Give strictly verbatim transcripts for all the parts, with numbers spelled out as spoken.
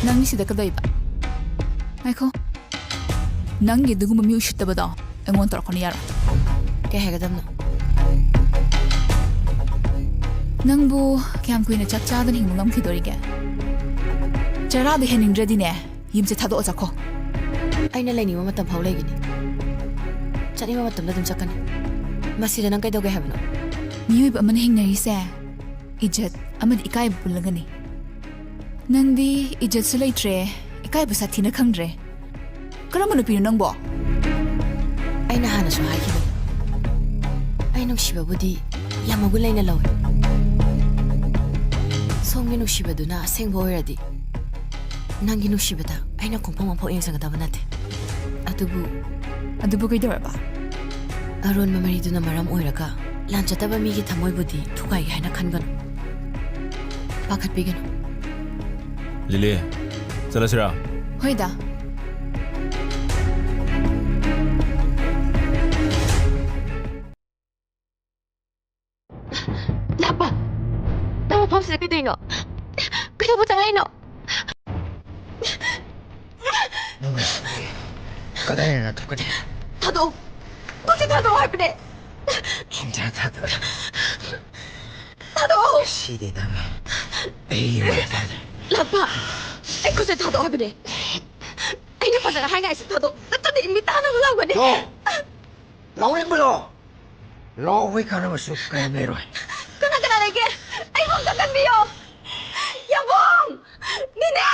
ꯅꯪ ꯁꯤꯗ ꯀꯩꯗꯧꯏꯕ? ꯉꯥꯏꯈꯣ꯫ ꯅꯪꯒꯤ ꯑꯗꯨꯒꯨꯝꯕ ꯃꯤ ꯎꯁꯤꯠꯇꯕꯗꯣ ꯑꯩꯉꯣꯟꯗ ꯇꯧꯔꯛꯀꯅꯨ, ꯌꯥꯔꯣꯏ꯫ ꯀꯩ ꯍꯥꯏꯒꯗꯕꯅꯣ? ꯅꯪꯕꯨ ꯀꯌꯥꯝ ꯀꯨꯏꯅ ꯆꯥꯛ ꯆꯥꯗꯅ ꯍꯤꯡꯕ ꯉꯝꯈꯤꯗꯣꯔꯤꯒꯦ? ꯆꯔꯥꯗꯣ ꯍꯦꯟꯅꯤꯡꯗ꯭ꯔꯗꯤꯅꯦ, ꯌꯨꯝꯁꯦ ꯊꯥꯗꯣꯛꯑ ꯆꯠꯈꯣ꯫ ꯑꯩꯅ ꯂꯩꯅꯤꯡꯕ ꯃꯇꯝ ꯐꯥꯎ ꯂꯩꯒꯅꯤ꯫ ꯆꯠꯅꯤꯡꯕ ꯃꯇꯝꯗ ꯑꯗꯨꯝ ꯆꯠꯀꯅꯤ꯫ ꯃꯁꯤꯗ ꯅꯪ ꯀꯩꯗꯧꯒꯦ ꯍꯥꯏꯕꯅꯣ? ꯃꯤꯑꯣꯏꯕ ꯑꯃꯅ ꯍꯤꯡꯅꯔꯤꯁꯦ ꯏꯖꯠ ꯑꯃꯗꯤ ꯏꯀꯥꯏꯕ ꯄꯨꯜꯂꯒꯅꯤ꯫ ꯅꯪꯗꯤ ꯏꯖꯠꯁꯨ ꯂꯩꯇ꯭ꯔꯦ, ꯏꯀꯥꯏꯕ ꯁꯥꯊꯤꯅ ꯈꯪꯗ꯭ꯔꯦ꯫ ꯀꯔꯝꯕ ꯅꯨꯄꯤꯅꯣ ꯅꯪꯕꯣ? ꯑꯩꯅ ꯍꯥꯟꯅꯁꯨ ꯍꯥꯏꯈꯤꯕꯅꯤ, ꯑꯩ ꯅꯨꯡꯁꯤꯕꯕꯨꯗꯤ ꯌꯥꯝ ꯃꯒꯨꯟ ꯂꯩꯅ ꯂꯧꯏ꯫ ꯁꯣꯝꯒꯤ ꯅꯨꯡꯁꯤꯕꯗꯨꯅ ꯑꯁꯦꯡꯕ ꯑꯣꯏꯔꯗꯤ, ꯅꯪꯒꯤ ꯅꯨꯡꯁꯤꯕꯗ ꯑꯩꯅ ꯈꯣꯡꯐꯝ ꯑꯃꯐꯥꯎ ꯌꯦꯡꯖꯒꯗꯕ ꯅꯠꯇꯦ꯫ ꯑꯗꯨꯕꯨ ꯑꯗꯨꯕꯨ ꯀꯩꯗꯧꯔꯕ? ꯑꯔꯣꯟꯕ ꯃꯔꯤꯗꯨꯅ ꯃꯔꯝ ꯑꯣꯏꯔꯒ ꯂꯥꯟꯖꯗꯕ ꯃꯤꯒꯤ ꯊꯃꯣꯏꯕꯨꯗꯤ ꯊꯨꯒꯥꯏꯒꯦ ꯍꯥꯏꯅ ꯈꯟꯒꯅꯨ, ꯄꯥꯈꯠꯄꯤꯒꯅꯨ꯫ ꯂꯤꯂꯤ, ꯆꯠꯂꯁꯤꯔꯥ? ꯍꯣꯏꯗ꯫ ꯂꯥꯛꯄ! ꯅꯪ ꯃꯐꯝꯁꯤꯗ ꯀꯩꯗꯧꯔꯤꯅꯣ? ꯀꯩꯗꯧꯕ ꯆꯪꯉꯛꯏꯅꯣ? ꯀꯗꯥꯏꯗ ꯅꯥꯟꯊꯣꯛꯀꯅꯤ? ꯊꯥꯗꯣꯛꯑꯣ! ꯈꯨꯠꯁꯦ ꯊꯥꯗꯣꯛꯑꯣ ꯍꯥꯏꯕꯅꯦ! ꯁꯨꯡꯊꯥ ꯊꯥꯗꯣꯛꯑꯣꯏ꯫ ꯊꯥꯗꯣꯛꯑꯣ! ꯁꯤꯗꯤ ꯅꯪ ꯑꯩꯒꯤ ꯃꯥꯏ ꯊꯥꯗꯣꯛ ꯂꯥꯛꯄ! ꯑꯩ ꯈꯨꯠꯁꯦ ꯊꯥꯗꯣꯛꯑꯣ ꯍꯥꯏꯕꯅꯦ! ꯑꯩꯅ ꯐꯖꯅ ꯍꯥꯏꯉꯥꯏꯁꯦ ꯊꯥꯗꯣꯛ, ꯅꯠꯇ꯭ꯔꯗꯤ ꯃꯤ ꯇꯥꯅꯕ ꯂꯥꯎꯒꯅꯤ! ꯂꯥꯎꯅꯤꯡꯕꯗꯣ! ꯂꯥꯎꯕꯩ ꯀꯥꯟꯅꯕꯁꯨ ꯀꯔꯤꯝ ꯂꯩꯔꯣꯏ꯫ ꯀꯅꯥ ꯀꯅꯥ ꯂꯩꯒꯦ? ꯑꯩꯕꯨ ꯑꯝꯇ ꯀꯟꯕꯤꯌꯣ! ꯌꯥꯝꯕꯨꯡ! ꯅꯦꯅꯦ!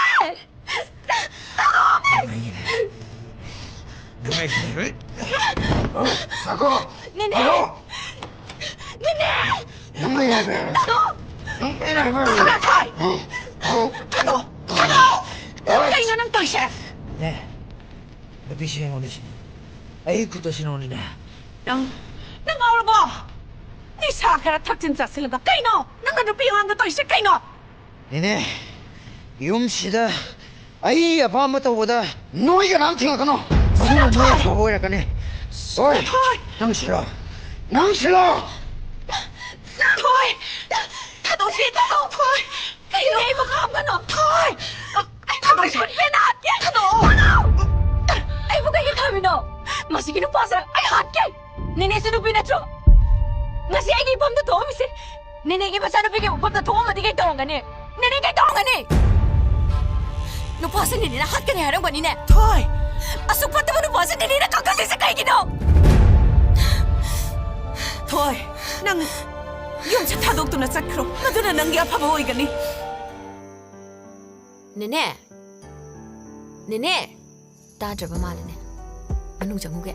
ꯇꯥꯔꯣꯃꯤ! ꯅꯨꯡꯉꯥꯏ-, ꯅꯨꯡꯉꯥꯏ-, ꯁꯥꯀꯣ! ꯅꯦꯅꯦ! ꯍꯜꯂꯣ! ꯅꯦꯅꯦ! ꯅꯨꯡꯉꯥꯏ ꯍꯥꯏꯕ! ꯇꯥꯔꯣ! ꯅꯨꯡꯉꯥꯏ ꯍꯥꯏꯕ! ꯇꯥꯔꯣ! ꯇꯥꯔꯣ! ꯇꯥꯔꯣ! ꯀꯩꯅꯣ ꯅꯪ ꯇꯧꯔꯤꯁꯦ? ꯅꯦ, ꯅꯨꯄꯤꯁꯦ ꯌꯦꯡꯉꯣꯅꯦ ꯁꯤ꯫ ꯑꯩ ꯈꯨꯠꯇ ꯁꯤꯟꯅꯧꯅꯤꯅꯦ꯫ ꯅꯪ, ꯅꯪ ꯉꯥꯎꯔꯕꯣ? ꯅꯤꯁꯥ ꯈꯔ ꯊꯛꯆꯤꯟ ꯆꯥꯁꯤꯜꯂꯒ ꯀꯩꯅꯣ? ꯅꯪꯅ ꯅꯨꯄꯤ ꯑꯉꯥꯡꯗ ꯇꯧꯔꯤꯁꯦ ꯀꯩꯅꯣ? ꯅꯦꯅꯦ, ꯌꯨꯝꯁꯤꯗ ꯑꯩ ꯑꯄꯥꯝꯕ ꯇꯧꯕꯗ ꯅꯣꯏ ꯀꯅꯥꯝ ꯊꯤꯡꯉꯛꯀꯅꯣ꯫ ꯃꯗꯨꯅ ꯅꯣꯏ ꯑꯐꯕ ꯑꯣꯏꯔꯛꯀꯅꯤ꯫ ꯍꯣꯏ, ꯊꯣꯏ! ꯅꯪ ꯁꯤꯂꯣ꯫ ꯅꯪ ꯁꯤꯂꯣ꯫ ꯊꯣꯏ! ꯊꯥꯗꯣꯛꯁꯤ, ꯊꯥꯗꯣꯛ! ꯊꯣꯏ! ꯀꯩꯅꯣ? ꯑꯩꯕꯨ ꯈꯥꯝꯒꯅꯣ! ꯊꯣꯏ! ꯀꯩꯁꯨ ꯄꯦꯟꯅ ꯍꯥꯠꯀꯦ꯫ ꯀꯩꯅꯣ? ꯑꯩꯕꯨ ꯀꯩꯒꯤ ꯊꯝꯃꯤꯅꯣ? ꯃꯁꯤꯒꯤ ꯅꯨꯄꯥꯁꯦ ꯑꯩ ꯍꯥꯠꯀꯦ꯫ ꯅꯦꯅꯦꯁꯨ ꯅꯨꯄꯤ ꯅꯠꯇ꯭ꯔꯣ? ꯉꯁꯤ ꯑꯩꯒꯤ ꯏꯐꯝꯗ ꯊꯣꯛꯑꯝꯃꯤꯁꯦ ꯅꯦꯅꯦꯒꯤ ꯃꯆꯥꯅꯨꯄꯤꯒꯤ ꯃꯐꯝꯗ ꯊꯣꯛꯑꯝꯃꯗꯤ ꯀꯩ ꯇꯧꯔꯝꯒꯅꯤ? ꯅꯦꯅꯦ ꯀꯩ ꯇꯧꯔꯝꯒꯅꯤ? ꯅꯨꯄꯥꯁꯦ ꯅꯦꯅꯦꯅ ꯍꯥꯠꯀꯅꯤ ꯍꯥꯏꯔꯝꯒꯅꯤꯅꯦ꯫ ꯊꯣꯏ! ꯑꯁꯨꯛ ꯐꯠꯇꯕ ꯅꯨꯄꯥꯁꯦ ꯅꯦꯅꯦꯅ ꯀꯛꯊꯠꯂꯤꯁꯦ ꯀꯩꯒꯤꯅꯣ? ꯊꯣꯏ, ꯅꯪ ꯌꯨꯝꯁꯦ ꯊꯥꯗꯣꯛꯇꯨꯅ ꯆꯠꯈ꯭ꯔꯣ꯫ ꯃꯗꯨꯅ ꯅꯪꯒꯤ ꯑꯐꯕ ꯑꯣꯏꯒꯅꯤ꯫ ꯅꯦꯅꯦ! ꯅꯦꯅꯦ! ꯇꯥꯗ꯭ꯔꯕ ꯃꯥꯜꯂꯦꯅꯦ꯫ ꯃꯅꯨꯡ ꯆꯪꯉꯨꯒꯦ꯫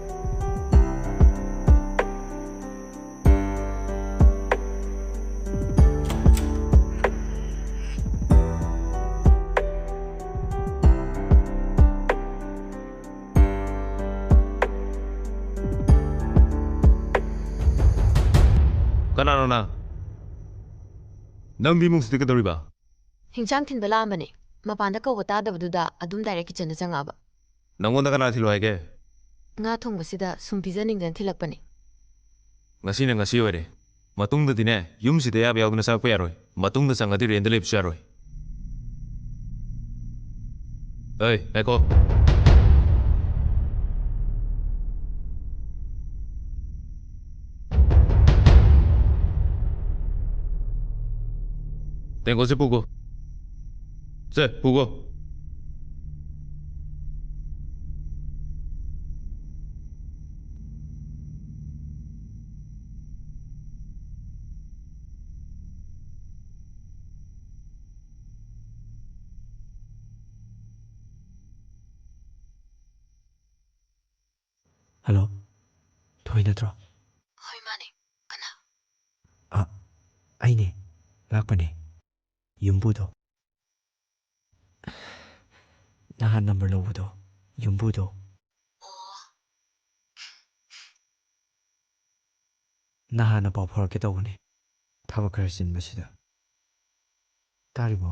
ꯀꯅꯥꯅꯣ ꯅꯪ? ꯅꯪꯗꯤ ꯏꯃꯨꯡꯁꯤꯗ ꯀꯩꯗꯧꯔꯤꯕ? ꯍꯤꯟꯖꯥꯡ ꯊꯤꯟꯕ ꯂꯥꯛꯑꯝꯕꯅꯦ꯫ ꯃꯄꯥꯟꯗ ꯀꯧꯕ ꯇꯥꯗꯕꯗꯨꯗ ꯑꯗꯨꯝ direct kitchenꯗ ꯆꯪꯉꯛꯑꯕ꯫ ꯅꯪꯉꯣꯟꯗ ꯀꯅꯥ ꯊꯤꯜꯂꯣ ꯍꯥꯏꯒꯦ? ꯉꯥ ꯊꯣꯡꯕꯁꯤꯗ ꯁꯨꯝ ꯄꯤꯖꯅꯤꯡꯗꯅ ꯊꯤꯜꯂꯛꯄꯅꯦ꯫ ꯉꯁꯤꯅ ꯉꯁꯤ ꯑꯣꯏꯔꯦ꯫ ꯃꯇꯨꯡꯗꯗꯤꯅꯦ, ꯌꯨꯝꯁꯤꯗ ꯑꯌꯥꯕ ꯌꯥꯎꯗꯅ ꯆꯪꯉꯛꯄ ꯌꯥꯔꯣꯏ꯫ ꯃꯇꯨꯡꯗ ꯆꯪꯉꯗꯤ rentꯇ ꯂꯩꯕꯁꯨ ꯌꯥꯔꯣꯏ꯫ ꯑꯩ, ꯉꯥꯏꯈꯣ꯫ ꯇꯦꯡꯀꯣꯠꯁꯦ ꯄꯨꯒꯣ꯫ ꯁꯦ, ꯄꯨꯒꯣ꯫ ꯍꯜꯂꯣ, ꯊꯣꯏ ꯅꯠꯇ꯭ꯔꯣ? ꯍꯣꯏ, ꯃꯥꯅꯦ꯫ ꯀꯅꯥ? ꯑ, ꯑꯩꯅꯦ, ꯂꯥꯛꯄꯅꯦ꯫ ꯌꯨꯝꯕꯨꯗꯣ꯫ ꯅꯍꯥꯟ number ꯂꯧꯕꯗꯣ, ꯌꯨꯝꯕꯨꯗꯣ꯫ ꯑꯣ꯫ ꯅꯍꯥꯟꯅ ꯄꯥꯎ ꯐꯥꯎꯔꯛꯀꯦ ꯇꯧꯕꯅꯦ, ꯊꯕꯛ ꯈꯔ ꯆꯤꯟꯕꯁꯤꯗ꯫ ꯇꯥꯔꯤꯕꯣ?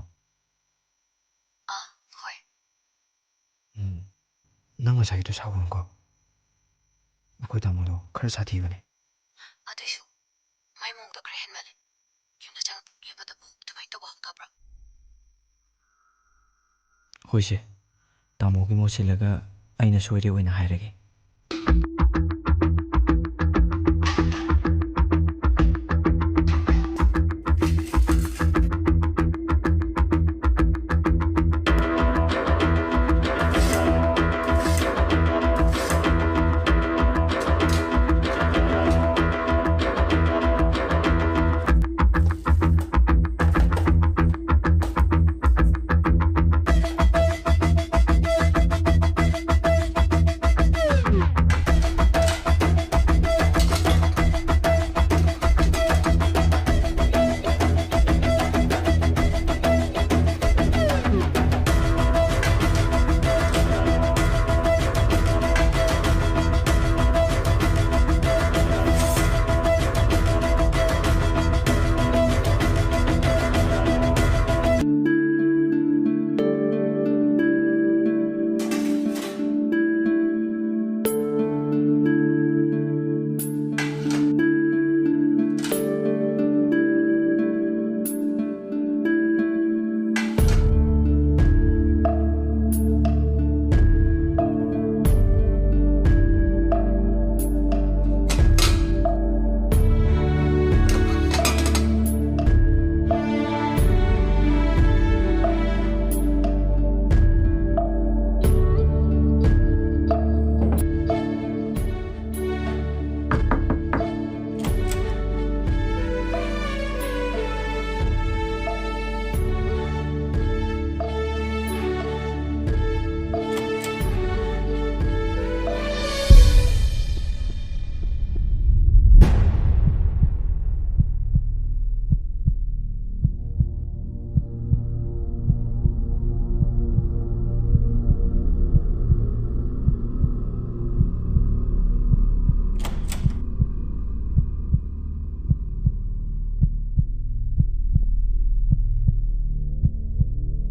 ꯑꯥ, ꯍꯣꯏ꯫ ꯎꯝ, ꯅꯪ ꯉꯁꯥꯏꯒꯤꯗꯣ ꯁꯥꯎꯒꯅꯨꯀꯣ꯫ ꯑꯩꯈꯣꯏ ꯇꯥꯃꯣꯗꯣ ꯈꯔ ꯁꯥꯊꯤꯕꯅꯦ꯫ ꯑꯗꯨꯏꯁꯨ ꯃꯥꯏ ꯃꯑꯣꯡꯗꯣ ꯈꯔ ꯍꯦꯟꯃꯜꯂꯦ꯫ ꯌꯨꯝꯗ ꯆꯪꯉꯛꯄꯗꯕꯨ ꯑꯗꯨꯃꯥꯏꯅ ꯇꯧꯕ ꯍꯧꯅꯕ꯭ꯔꯣ? ꯍꯣꯏꯁꯦ, ꯇꯥꯃꯣꯒꯤ ꯃꯍꯨꯠ ꯁꯤꯜꯂꯒ ꯑꯩꯅ ꯁꯣꯏꯔꯦ ꯑꯣꯏꯅ ꯍꯥꯏꯔꯒꯦ꯫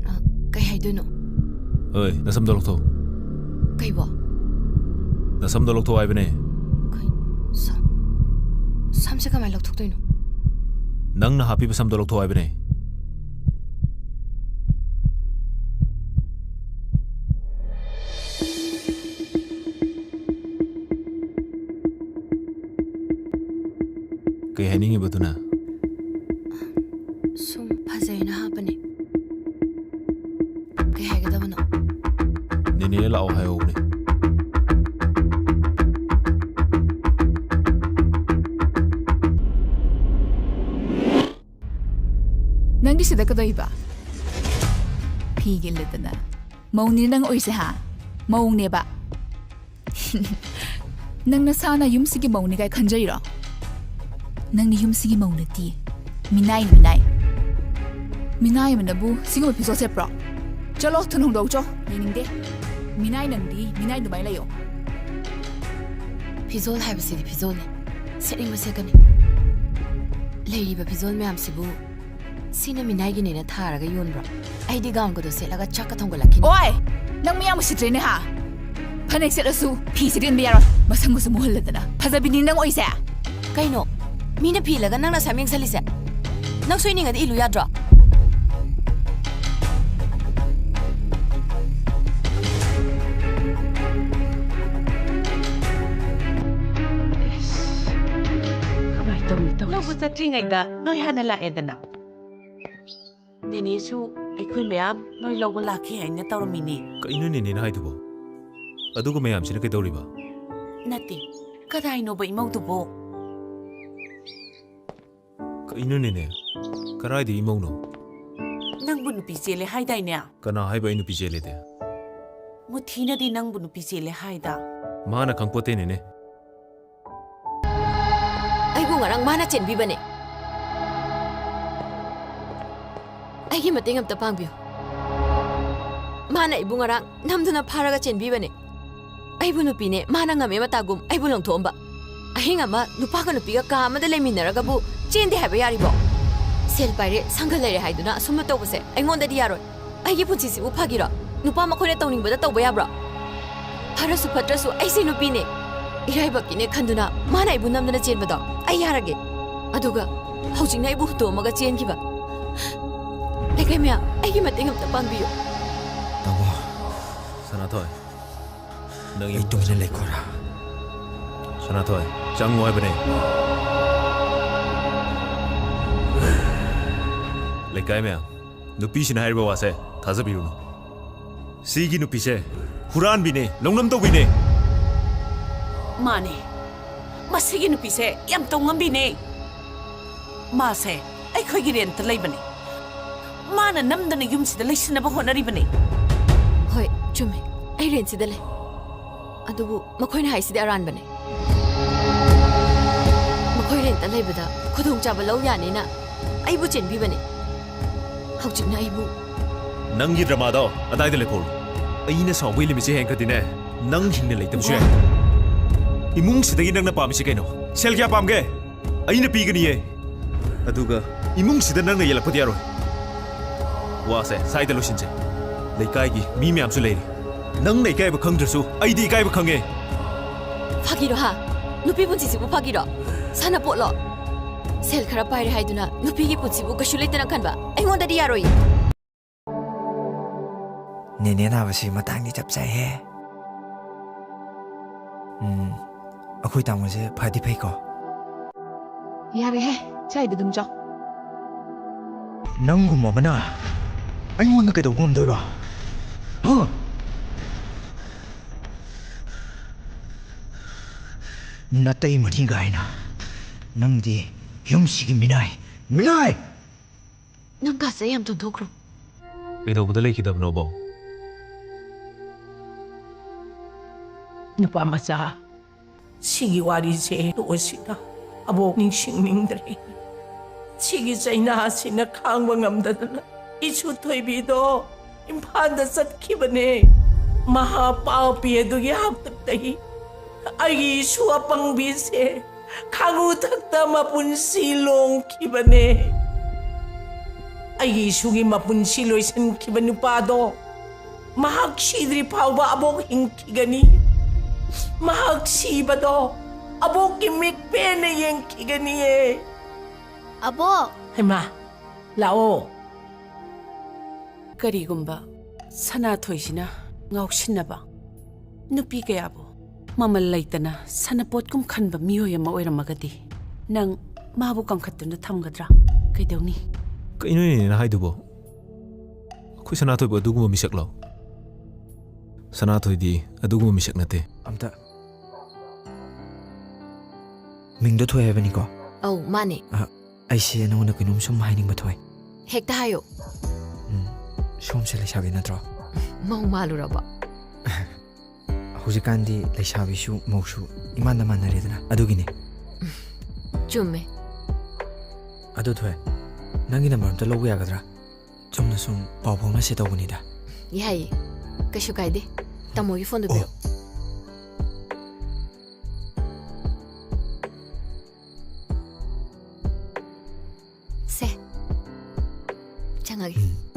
ꯑ, ꯀꯩ ꯍꯥꯏꯗꯣꯏꯅꯣ? ꯑꯣꯏ, ꯅꯁꯝꯗꯣ ꯂꯧꯊꯣꯛ꯫ ꯀꯩꯕꯣ? ꯅꯁꯝꯗꯣ ꯂꯧꯊꯣꯛ ꯍꯥꯏꯕꯅꯦ꯫ ꯀꯩ-, ꯁꯝ-, ꯁꯝꯁꯦ ꯀꯃꯥꯏꯅ ꯂꯧꯊꯣꯛꯇꯣꯏꯅꯣ? ꯅꯪꯅ ꯍꯥꯞꯄꯤꯕ ꯁꯝꯗꯣ ꯂꯧꯊꯣꯛ ꯍꯥꯏꯕꯅꯦ꯫ ꯍꯥꯏꯅꯤꯡꯉꯤꯕꯗꯨꯅ? ꯁꯨꯝ ꯐꯖꯩꯅ ꯍꯥꯞꯄꯅꯦ꯫ ꯀꯩ ꯍꯥꯏꯒꯗꯕꯅꯣ? ꯅꯦꯅꯦ ꯂꯥꯛꯑꯣ ꯍꯥꯏꯍꯧꯕꯅꯦ꯫ ꯅꯪꯗꯤ ꯁꯤꯗ ꯀꯩꯗꯧꯏꯕ? ꯐꯤꯒ ꯏꯜꯂꯗꯅ꯫ ꯃꯧꯅꯤ ꯅꯪ ꯑꯣꯏꯁꯦ ꯍꯥ? ꯃꯧꯅꯦꯕ꯫ ꯅꯪ ꯅꯁꯥꯅ ꯌꯨꯝꯁꯤꯒꯤ ꯃꯧꯅꯤ ꯀꯥꯏ ꯈꯟꯖꯩꯔꯣ? ꯅꯪꯗꯤ ꯌꯨꯝꯁꯤꯒꯤ ꯃꯧ ꯅꯠꯇꯦ꯫ ꯃꯤꯅꯥꯏꯅꯤ, ꯃꯤꯅꯥꯏ꯫ ꯃꯤꯅꯥꯏ ꯑꯃꯅꯕꯨ ꯁꯤꯒꯨꯝꯕ ꯐꯤꯖꯣꯜ ꯁꯦꯠꯄ꯭ꯔꯣ? ꯆꯠꯂꯣ, ꯊꯨꯅ ꯍꯣꯡꯗꯣꯛꯎꯆꯣ, ꯌꯦꯡꯅꯤꯡꯗꯦ꯫ ꯃꯤꯅꯥꯏ ꯅꯪꯗꯤ ꯃꯤꯅꯥꯏ ꯑꯗꯨꯃꯥꯏꯅ ꯂꯩꯌꯣ꯫ ꯐꯤꯖꯣꯜ ꯍꯥꯏꯕꯁꯤꯗꯤ ꯐꯤꯖꯣꯜꯅꯤ꯫ ꯁꯦꯠꯅꯤꯡꯕ ꯁꯦꯠꯀꯅꯤ꯫ ꯂꯩꯔꯤꯕ ꯐꯤꯖꯣꯜ ꯃꯌꯥꯝꯁꯤꯕꯨ ꯁꯤꯅ ꯃꯤꯅꯥꯏꯒꯤꯅꯦꯅ ꯊꯥꯔꯒ ꯌꯣꯟꯕ꯭ꯔꯣ? ꯑꯩꯗꯤ gown ꯒꯗꯣ ꯁꯦꯠꯂꯒ ꯆꯥꯛꯀ ꯊꯣꯡꯒꯠꯂꯛꯈꯤꯅꯤ꯫ ꯑꯣꯏ! ꯅꯪ ꯃꯤ ꯌꯥꯝ ꯎꯁꯤꯠꯇ꯭ꯔꯦꯅꯦ ꯍꯥ? ꯐꯅꯦꯛ ꯁꯦꯠꯂꯁꯨ ꯐꯤꯁꯤꯗꯤ ꯏꯟꯕ ꯌꯥꯔꯣꯏ꯫ ꯃꯁꯝꯒꯁꯨ ꯃꯨꯍꯜꯂꯗꯅ꯫ ꯐꯖꯕꯤꯅꯤ ꯅꯪ ꯑꯣꯏꯁꯦ꯫ ꯀꯩꯅꯣ? ꯃꯤꯅ ꯐꯤ ꯏꯜꯂꯒ ꯅꯪꯅ ꯁꯝ ꯌꯦꯡꯁꯜꯂꯤꯁꯦ? ꯅꯪ ꯁꯣꯏꯅꯤꯡꯉꯗꯤ ꯏꯜꯂꯨ ꯌꯥꯗ꯭ꯔꯣ? ꯀꯃꯥꯏꯅ ꯇꯧꯅꯤ ꯇꯧꯔꯤꯁꯦ? ꯂꯧꯕ ꯆꯠꯇ꯭ꯔꯤꯉꯩꯗ ꯅꯣꯏ ꯍꯥꯟꯅ ꯂꯥꯛꯑꯦꯗꯅ꯫ ꯅꯦꯅꯦꯁꯨ ꯑꯩꯈꯣꯏ ꯃꯌꯥꯝ ꯅꯣꯏ ꯂꯧꯕ ꯂꯥꯛꯈꯤ ꯍꯥꯏꯅ ꯇꯧꯔꯝꯃꯤꯅꯦ꯫ ꯀꯩꯅꯣ ꯅꯦꯅꯦꯅ ꯍꯥꯏꯗꯨꯕꯣ? ꯑꯗꯨꯒ ꯃꯌꯥꯝꯁꯤꯅ ꯀꯩꯗꯧꯔꯤꯕ? ꯅꯠꯇꯦ, ꯀꯗꯥꯏꯅꯣꯕ ꯏꯃꯧꯗꯨꯕꯣ? ꯀꯩꯅꯣ ꯅꯦꯅꯦ? ꯀꯔꯥꯏꯗ ꯏꯃꯧꯅꯣ? ꯅꯪꯕꯨ ꯅꯨꯄꯤ ꯆꯦꯜꯂꯦ ꯍꯥꯏꯗꯥꯏꯅꯦ? ꯀꯅꯥ ꯍꯥꯏꯕ ꯑꯩ ꯅꯨꯄꯤ ꯆꯦꯜꯂꯦꯗꯤ? ꯃꯨꯊꯤꯅꯗꯤ ꯅꯪꯕꯨ ꯅꯨꯄꯤ ꯆꯦꯜꯂꯦ ꯍꯥꯏꯗ꯫ ꯃꯥꯅ ꯈꯪꯄꯣꯠꯇꯦ ꯅꯦꯅꯦ꯫ ꯑꯩꯕꯨ ꯉꯔꯥꯡ ꯃꯥꯅ ꯆꯦꯟꯕꯤꯕꯅꯦ꯫ ꯑꯩꯒꯤ ꯃꯇꯦꯡ ꯑꯝꯇ ꯄꯥꯡꯕꯤꯌꯨ꯫ ꯃꯥꯅ ꯑꯩꯕꯨ ꯉꯔꯥꯡ ꯅꯝꯗꯨꯅ ꯐꯥꯔꯒ ꯆꯦꯟꯕꯤꯕꯅꯦ꯫ ꯑꯩꯕꯨ ꯅꯨꯄꯤꯅꯦ, ꯃꯥꯅ ꯉꯝꯃꯦ ꯃꯇꯥꯒꯨꯝ ꯑꯩꯕꯨ ꯂꯪꯊꯣꯛꯑꯝꯕ꯫ ꯑꯍꯤꯡ ꯑꯃ ꯅꯨꯄꯥꯒ ꯅꯨꯄꯤꯒ ꯀꯥ ꯑꯃꯗ ꯂꯩꯃꯤꯟꯅꯔꯒꯕꯨ ꯆꯦꯟꯗꯦ ꯍꯥꯏꯕ ꯌꯥꯔꯤꯕꯣ? ꯁꯦꯜ ꯄꯥꯏꯔꯦ, ꯁꯪꯒ ꯂꯩꯔꯦ ꯍꯥꯏꯗꯨꯅ ꯑꯁꯨꯝꯅ ꯇꯧꯕꯁꯦ ꯑꯩꯉꯣꯟꯗꯗꯤ ꯌꯥꯔꯣꯏ꯫ ꯑꯩꯒꯤ ꯄꯨꯟꯁꯤꯁꯤꯕꯨ ꯐꯥꯒꯤꯔꯣ? ꯅꯨꯄꯥ ꯃꯈꯣꯏꯅ ꯇꯧꯅꯤꯡꯕꯗ ꯇꯧꯕ ꯌꯥꯕ꯭ꯔꯣ? ꯐꯔꯁꯨ ꯐꯠꯇ꯭ꯔꯁꯨ ꯑꯩꯁꯦ ꯅꯨꯄꯤꯅꯦ꯫ ꯏꯔꯥꯏꯕꯛꯀꯤꯅꯦ ꯈꯟꯗꯨꯅ ꯃꯥꯅ ꯑꯩꯕꯨ ꯅꯝꯗꯅ ꯆꯦꯟꯕꯗꯣ ꯑꯩ ꯌꯥꯔꯒꯦ꯫ ꯑꯗꯨꯒ ꯍꯧꯖꯤꯛꯅ ꯑꯩꯕꯨ ꯍꯨꯟꯗꯣꯛꯑꯝꯃꯒ ꯆꯦꯟꯈꯤꯕ꯫ ꯂꯩꯀꯥꯏ ꯃꯌꯥꯝ, ꯑꯩꯒꯤ ꯃꯇꯦꯡ ꯑꯝꯇ ꯄꯥꯡꯕꯤꯌꯨ꯫ ꯇꯥꯃꯣ, ꯁꯅꯥꯊꯣꯏ, ꯅꯪ ꯑꯩ ꯇꯨꯃꯤꯟꯅ ꯂꯩꯈꯣꯔꯥ? ꯁꯅꯥꯊꯣꯏ, ꯆꯪꯉꯣ ꯍꯥꯏꯕꯅꯦ꯫ ꯂꯩꯀꯥꯏ ꯃꯌꯥꯝ, ꯅꯨꯄꯤꯁꯤꯅ ꯍꯥꯏꯔꯤꯕ ꯋꯥꯁꯦ ꯊꯥꯖꯕꯤꯔꯨꯅꯨ꯫ ꯁꯤꯒꯤ ꯅꯨꯄꯤꯁꯦ ꯍꯨꯔꯥꯟꯕꯤꯅꯦ, ꯂꯧꯅꯝ ꯇꯧꯕꯤꯅꯦ꯫ ꯃꯥꯅꯦ, ꯃꯁꯤꯒꯤ ꯅꯨꯄꯤꯁꯦ ꯌꯥꯝ ꯇꯧꯉꯝꯕꯤꯅꯦ꯫ ꯃꯥꯁꯦ ꯑꯩꯈꯣꯏꯒꯤ ꯔꯦꯟꯠꯇ ꯂꯩꯕꯅꯦ꯫ ꯃꯥꯅ ꯅꯝꯗꯅ ꯌꯨꯝꯁꯤꯗ ꯂꯩꯁꯤꯟꯅꯕ ꯍꯣꯠꯅꯔꯤꯕꯅꯦ꯫ ꯍꯣꯏ, ꯆꯨꯝꯃꯦ꯫ ꯑꯩ ꯔꯦꯟꯠꯁꯤꯗ ꯂꯩ꯫ ꯑꯗꯨꯕꯨ ꯃꯈꯣꯏꯅ ꯍꯥꯏꯁꯤꯗꯤ ꯑꯔꯥꯟꯕꯅꯦ꯫ ꯃꯈꯣꯏ ꯔꯦꯟꯠꯇ ꯂꯩꯕꯗ ꯈꯨꯗꯣꯡꯆꯥꯕ ꯂꯧ ꯌꯥꯅꯤꯅ ꯑꯩꯕꯨ ꯆꯦꯟꯕꯤꯕꯅꯦ꯫ ꯍꯧꯖꯤꯛꯅ ꯑꯩꯕꯨ ꯅꯪꯒꯤ ꯗ꯭ꯔꯃꯥꯗꯣ ꯑꯗꯥꯏꯗ ꯂꯦꯞꯍꯧꯔꯣ꯫ ꯑꯩꯅ ꯁꯥꯎꯕꯒꯤ ꯂꯤꯃꯤꯠꯁꯦ ꯍꯦꯟꯈ꯭ꯔꯗꯤꯅꯦ, ꯅꯪ ꯍꯤꯡꯅ ꯂꯩꯇꯕꯁꯨ ꯌꯥꯏ꯫ ꯏꯃꯨꯡꯁꯤꯗꯒꯤ ꯅꯪꯅ ꯄꯥꯝꯃꯤꯁꯤ ꯀꯩꯅꯣ? ꯁꯦꯜ ꯀꯌꯥ ꯄꯥꯝꯒꯦ? ꯑꯩꯅ ꯄꯤꯒꯅꯤꯌꯦ꯫ ꯑꯗꯨꯒ ꯏꯃꯨꯡꯁꯤꯗ ꯅꯪꯅ ꯌꯦꯜꯂꯛꯄꯗꯤ ꯌꯥꯔꯣꯏ꯫ ꯋꯥꯁꯦ ꯁ꯭ꯋꯥꯏꯗ ꯂꯣꯏꯁꯤꯟꯁꯦ꯫ ꯂꯩꯀꯥꯏꯒꯤ ꯃꯤ ꯃꯌꯥꯝꯁꯨ ꯂꯩꯔꯤ꯫ ꯅꯪꯅ ꯏꯀꯥꯏꯕ ꯈꯪꯗ꯭ꯔꯁꯨ ꯑꯩꯗꯤ ꯏꯀꯥꯏꯕ ꯈꯪꯉꯦ꯫ ꯐꯥꯒꯤꯔꯣ ꯍꯥ? ꯅꯨꯄꯤ ꯄꯨꯟꯁꯤꯁꯤꯕꯨ ꯐꯥꯒꯤꯔꯣ? ꯁꯥꯟꯅꯄꯣꯠꯂꯣ? ꯁꯦꯜ ꯈꯔ ꯄꯥꯏꯔꯦ ꯍꯥꯏꯗꯨꯅ ꯅꯨꯄꯤꯒꯤ ꯄꯨꯟꯁꯤꯕꯨ ꯀꯩꯁꯨ ꯂꯩꯇꯅ ꯈꯟꯕ ꯑꯩꯉꯣꯟꯗꯗꯤ ꯌꯥꯔꯣꯏꯌꯦ꯫ ꯅꯦꯅꯦ ꯅꯥꯕꯁꯤ ꯃꯇꯥꯡꯗꯤ ꯆꯞ ꯆꯥꯏꯍꯦ꯫ ꯎꯝ, ꯑꯩꯈꯣꯏ ꯇꯥꯃꯣꯁꯦ ꯐꯗꯤ ꯐꯩꯀꯣ꯫ ꯌꯥꯔꯦꯍꯦ, ꯁ꯭ꯋꯥꯏꯗ ꯑꯗꯨꯝ ꯆꯥꯎ꯫ ꯅꯪꯒꯨꯝꯕ ꯑꯃꯅ ꯑꯩꯉꯣꯟꯗ ꯀꯩꯗꯧꯕ ꯉꯝꯗꯣꯏꯕ? ꯍ? ꯅꯇꯩ ꯃꯅꯤꯒꯥꯏꯅ ꯅꯪꯗꯤ ꯌꯨꯝꯁꯤꯒꯤ ꯃꯤꯅꯥꯏ, ꯃꯤꯅꯥꯏ! ꯅꯪ ꯀꯥꯁꯦ ꯌꯥꯝ ꯇꯨꯝꯊꯣꯛꯈ꯭ꯔꯣ꯫ ꯀꯩꯗꯧꯕꯗ ꯂꯩꯈꯤꯗꯕꯅꯣꯕꯣ? ꯅꯨꯄꯥ ꯃꯆꯥ, ꯁꯤꯒꯤ ꯋꯥꯔꯤꯁꯦ ꯇꯣꯛꯑꯁꯤꯗ꯫ ꯑꯕꯣꯛ ꯅꯤꯡꯁꯤꯡꯅꯤꯡꯗ꯭ꯔꯦ꯫ ꯁꯤꯒꯤ ꯆꯩꯅꯥꯁꯤꯅ ꯈꯥꯡꯕ ꯉꯝꯗꯗꯅ ꯏꯁꯨ ꯊꯣꯏꯕꯤꯗꯣ ꯏꯝꯐꯥꯜꯗ ꯆꯠꯈꯤꯕꯅꯦ꯫ ꯃꯍꯥ ꯄꯥꯄꯤ ꯑꯗꯨꯒꯤ ꯍꯥꯛꯇꯛꯇꯒꯤ ꯑꯩꯒꯤ ꯏꯁꯨ ꯑꯄꯪꯕꯤꯁꯦ ꯈꯥꯉꯨ ꯊꯛꯇ ꯃꯄꯨꯟꯁꯤ ꯂꯣꯡꯈꯤꯕꯅꯦ꯫ ꯑꯩꯒꯤ ꯏꯁꯨꯒꯤ ꯃꯄꯨꯟꯁꯤ ꯂꯣꯏꯁꯤꯟꯈꯤꯕ ꯅꯨꯄꯥꯗꯣ ꯃꯍꯥꯛ ꯁꯤꯗ꯭ꯔꯤ ꯐꯥꯎꯕ ꯑꯕꯣꯛ ꯍꯤꯡꯈꯤꯒꯅꯤ꯫ ꯃꯍꯥꯛ ꯁꯤꯕꯗꯣ ꯑꯕꯣꯛꯀꯤ ꯃꯤꯠ ꯄꯦꯟꯅ ꯌꯦꯡꯈꯤꯒꯅꯤꯌꯦ꯫ ꯑꯕꯣꯛ! ꯍꯩꯃꯥ, ꯂꯥꯛꯑꯣ꯫ ꯀꯔꯤꯒꯨꯝꯕ ꯁꯅꯥꯊꯣꯏꯁꯤꯅ ꯉꯥꯎꯁꯤꯟꯅꯕ ꯅꯨꯄꯤ ꯀꯌꯥꯕꯨ ꯃꯃꯜ ꯂꯩꯇꯅ ꯁꯅꯄꯣꯠꯀꯨꯝ ꯈꯟꯕ ꯃꯤꯑꯣꯏ ꯑꯃ ꯑꯣꯏꯔꯝꯃꯒꯗꯤ, ꯅꯪ ꯃꯥꯕꯨ ꯀꯟꯈꯠꯇꯨꯅ ꯊꯝꯒꯗ꯭ꯔꯥ? ꯀꯩꯗꯧꯅꯤ? ꯀꯩꯅꯣꯅꯦ ꯅꯪ ꯍꯥꯏꯗꯨꯕꯣ? ꯑꯩꯈꯣꯏ ꯁꯅꯥꯊꯣꯏꯕꯨ ꯑꯗꯨꯒꯨꯝꯕ ꯃꯤꯁꯛꯂꯣ? ꯁꯅꯥꯊꯣꯏꯗꯤ ꯑꯗꯨꯒꯨꯝꯕ ꯃꯤꯁꯛ ꯅꯠꯇꯦ꯫ ꯑꯝꯇ꯫ ꯃꯤꯡꯗꯣ ꯊꯣꯏ ꯍꯥꯏꯕꯅꯤꯀꯣ? ꯑꯧ, ꯃꯥꯅꯦ꯫ ꯑ, ꯑꯩꯁꯦ ꯅꯉꯣꯟꯗ ꯀꯩꯅꯣꯝ ꯁꯨꯝ ꯍꯥꯏꯅꯤꯡꯕ, ꯊꯣꯏ꯫ ꯍꯦꯛꯇ ꯍꯥꯏꯌꯣ꯫ ꯎꯝ, ꯁꯣꯝꯁꯦ ꯂꯩꯁꯥꯕꯤ ꯅꯠꯇ꯭ꯔꯣ? ꯃꯧ ꯃꯥꯜꯂꯨꯔꯕꯣ? ꯍꯧꯖꯤꯛꯀꯥꯟꯗꯤ ꯂꯩꯁꯥꯕꯤꯁꯨ ꯃꯧꯁꯨ ꯏꯃꯥꯟꯗ ꯃꯥꯟꯅꯔꯦꯗꯅ, ꯑꯗꯨꯒꯤꯅꯦ꯫ ꯆꯨꯝꯃꯦ꯫ ꯑꯗꯨ ꯊꯣꯏ, ꯅꯪꯒꯤ ꯅꯝꯕꯔ ꯑꯝꯇ ꯂꯧꯕ ꯌꯥꯒꯗ꯭ꯔꯥ? ꯆꯨꯝꯅ ꯁꯨꯝ ꯄꯥꯎ ꯐꯥꯎꯅꯁꯦ ꯇꯧꯕꯅꯤꯗ꯫ ꯌꯥꯏꯌꯦ, ꯀꯩꯁꯨ ꯀꯥꯏꯗꯦ꯫ ꯇꯥꯃꯣꯒꯤ ꯐꯣꯟꯗꯣ ꯑꯣ꯫ ꯄꯤꯔꯛꯑꯣ꯫ ꯁꯦ, ꯆꯪꯉꯒꯦ꯫ ꯎꯝ꯫